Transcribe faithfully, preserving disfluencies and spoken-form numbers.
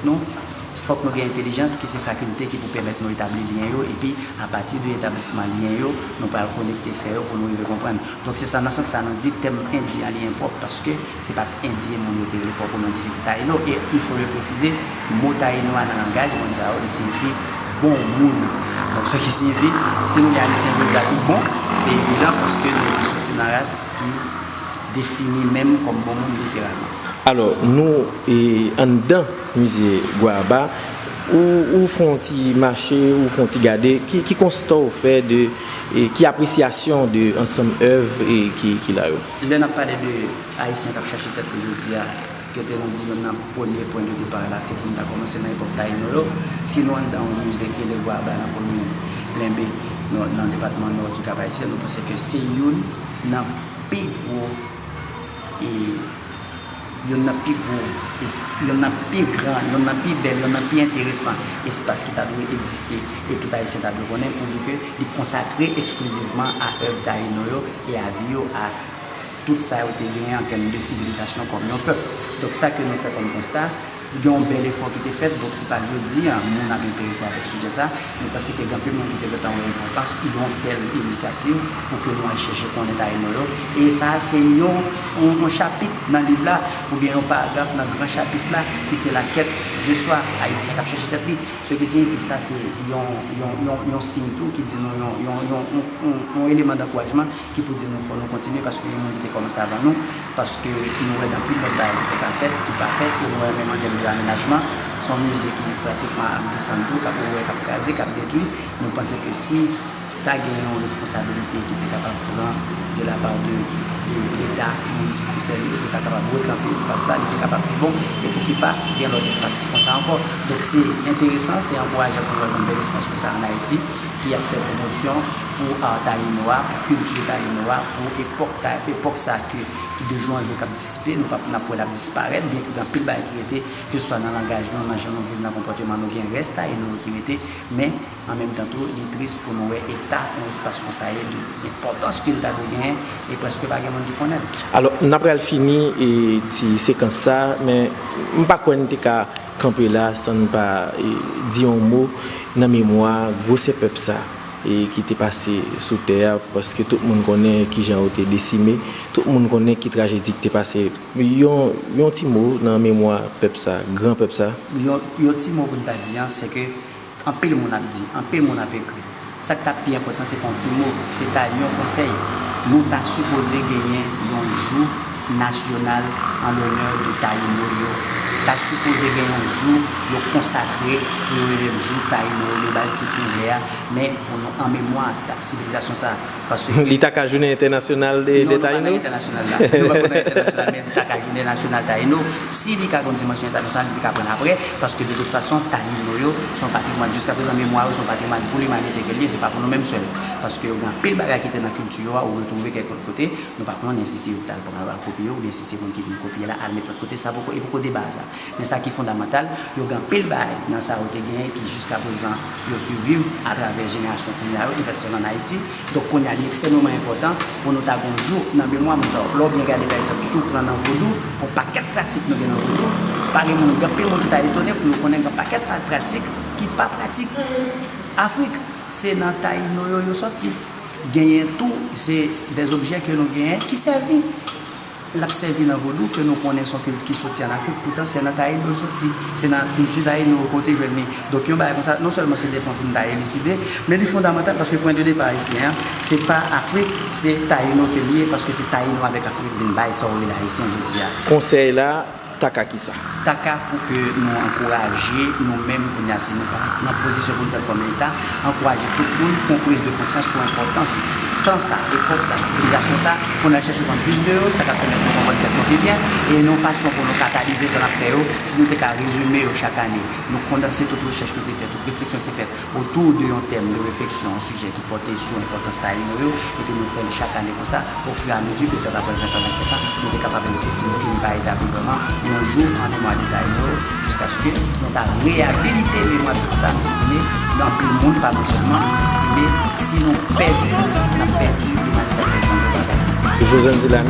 Nou, fòk nou gen entèlijans ki se fakilte ki pou pèmèt nou etabli lyen yo, epi apati de etablisman lyen yo, nou pral konekte fè yo pou nou rive konprann. Donk, se sa, nan sans sa, nou di tèm endyen an li enpwòp, paske se pa t endyen moun yo te rele pwòpman di, se te Tayino. E il faut le préciser, mo Tayino a nan langaj moun sa yo, li siyifi bon moun. Donk, sa ki siyifi, si nou gen Ayisyen jodi a ki bon, se evidan, paske nou te soti nan ras ki defini menm kòm bon moun literalman. Alò, nou, e, anndan mize Gwaba, ou, ou fè yon ti mache, ou fè yon ti gade, ki, ki konsta w fè de, e, ki apresyasyon de ansanm èv, e, ki, ki la yo? Lè n ap pale de Ayisyen k ap chache tèt yo jodi a, kote nou di youn nan premye pwen de depa la, se pou n ta kòmanse nan epòk Tayino yo. Si nou anndan yon mize ki rele Gwaba nan komin Lenbe, nan, nan depatman Nò du Cap Haïtien, nou panse ke se youn nan pi gwo, e, youn nan pi gwo, es-, youn nan pi gran, youn nan pi bèl, youn nan pi enteresan espas ki ta dwe egziste e tout Ayisyen ta dwe konnen, pouvi ke li konsakre eksklizivman a èv Tayino yo e a vi yo, a tout sa yo te genyen an tèm de sivilizasyon kòm yon pèp. Donk, sa ke nou fè kòm konsta, gen yon bèl efò ki te fèt. Donk, se pa jodi a moun ap enterese avèk sijè sa. Nou panse ke gen anpil moun ki te gentan wè enpòtans yon tèl inisyativ pou ke nou al chèche konnen Tayino yo. E sa, se yon, yon, yon chapit nan liv la, oubyen yon paragraf nan gran chapit la, ki se la quête de soi, Ayisyen k ap chèche tèt li. Se ki siyifi sa, se yon, yon, yon, yon siy tou ki di nou yon, yon, yon, yon, yon, yon eleman dankourajman ki pou di nou fò nou kontinye paske gen moun ki te kòmanse avan nou, paske nou wè gen anpil lòt bagay ki te ka fèt, ki pa fèt, e nou wè menm an tèm de amenajman, se yon mize ki pratikman ap desann tou, k ap, ou wè k ap kraze, k ap detwi. Nou panse ke si ta gen yon responsabilite ki te kapab pran de la part de, de Leta, moun ki konsène, pou ta kapab rekanpe espas la, li te kapab pi bon, e pou ki pa gen lòt espas ki konsa ankò. Donk, se enteresan, se ankourajan pou nou wè yon bèl espas konsa ann Ayiti, ki ap fè pwomosyon pou art tayino a, pou kilti tayino a, pou epòk ta, epòk sa ke, ki de jou an jou k ap disipe, nou p ap, n ap wè l ap disparèt, byen ke gen anpil bagay ki rete, keseswa nan langaj nou, nan jan nou viv, nan konpòteman nou, gen rès tayino yo ki rete, men an menm tan tou, li tris pou nou wè eta yon espas konsa ye, de enpòtans ke l ta dwe genyen, e prèske pa gen moun ki konnen l. Alò, n ap pral fini, e, ti sekans sa, men m pa kwè n te ka kanpe la san n pa, e, di yon mo nan memwa gwosè pèp sa, e, ki te pase sou tè a, paske tout moun konnen kijan yo te desime, tout moun konnen ki trajedi ki te pase. Yon, yon ti mo nan memwa pèp sa, gran pèp sa. Yon, yon ti mo pou n ta di an, se ke anpil moun ap di, anpil moun ap ekri. Sa k t ap pi enpòtan, se pa yon ti mo, se ta yon konsèy. Nou ta sipoze genyen yon jou nasyonal an lonè de Tayino yo. Ta sipoze gen yon jou yo konsakre pou yo rele l jou Tayino yo, yo ba l tit nouvè a, men pou nou an memwa ta, sivilizasyon sa a. Paske li ta ka jounen entènasyonal de, de Tayino? Non, nou pa nan entènasyonal la. Nou pa nan entènasyonal, men li ta ka jounen nasyonal Tayino. Si li ka gen yon dimansyon entènasyonal, li te ka pran l apre, paske de tout fason, Tayino yo, se yon patrimwàn, jiska prezan, memwa yo, se yon patrimwàn pou limanite ke l ye, se pa pou nou menm sèl. Paske yo gen anpil bagay ki te nan kilti yo a, ou retwouve kèk lòt kote, nou pa konnen si se yo ki t al pran yo, al kopye yo, oubyen si se moun ki vin kopye la, al met lòt kote, sa poko, e poko deba a sa. Men sa ki fondamantal, yo gen anpil bagay nan sa yo te genyen ki jiska prezan yo siviv atravè jenerasyon kounye a yo, e pèsòn ann Ayiti. Donk, kounye a, li ekstrèmeman enpòtan pou nou ta gon jou nan memwa moun sa yo. Lè w byen gade, pa egzanp, si w pran nan vodou, gon pakèt pratik nou gen nan vodou, pa gen moun, gen anpil moun ki ta etone pou yo konnen gen pakèt pa-, pratik ki pa pratik Afrik. Se nan Tayino yo, yo sòti. Genyen tou, se dèzobjè ke nou genyen ki sèvi. L ap sèvi nan vodou ke nou konnen se yon kilt ki soti ann Afrik, poutan se nan Tayino l soti, se nan kilti Tayino ke w te jwenn li. Donk, yon bagay konsa, non sèlman se de pwen pou n ta eliside, men li fondamantal paske pwen de depa ayisyen an, se pa Afrik, se Tayino ke l ye, paske se Tayino avèk Afrik vin bay sa w rele ayisyen jodi a. Konsèy la, ta ka kisa? Ta ka pou ke nou ankouraje nou menm kounye a, si nou pa nan pozisyon pou n fè l kòm Leta, ankouraje tout moun pou yon priz de konsyans sou enpòtans tan sa, epòk sa, sivilizasyon sa, pou n al chèche konn plis de yo, sa k ap pèmèt nou konprann tèt nou pi byen, e nan yon fason pou nou katalize sa n ap fè yo, si nou te ka rezime yo chak ane, nou kondanse tout rechèch ki te fèt, tout refleksyon ki te fèt otou de yon tèm de refleksyon, yon sijè ki pòte sou enpòtans Tayino yo, epi nou fè l chak ane konsa, ofiramezi, petèt apre ven tan, vennsenk an, nou te kapab fini, fini pa etabli vrèman yon jou an memwa de Tayino yo, jiskaske nou ta reyabilite memwa pèp sa. M estime, gen anpil moun, pa mwen sèlman, estime si nou pèdi, n ap pèdi limanite, n ap pèdi yon gwo bagay. Josène Dilamy.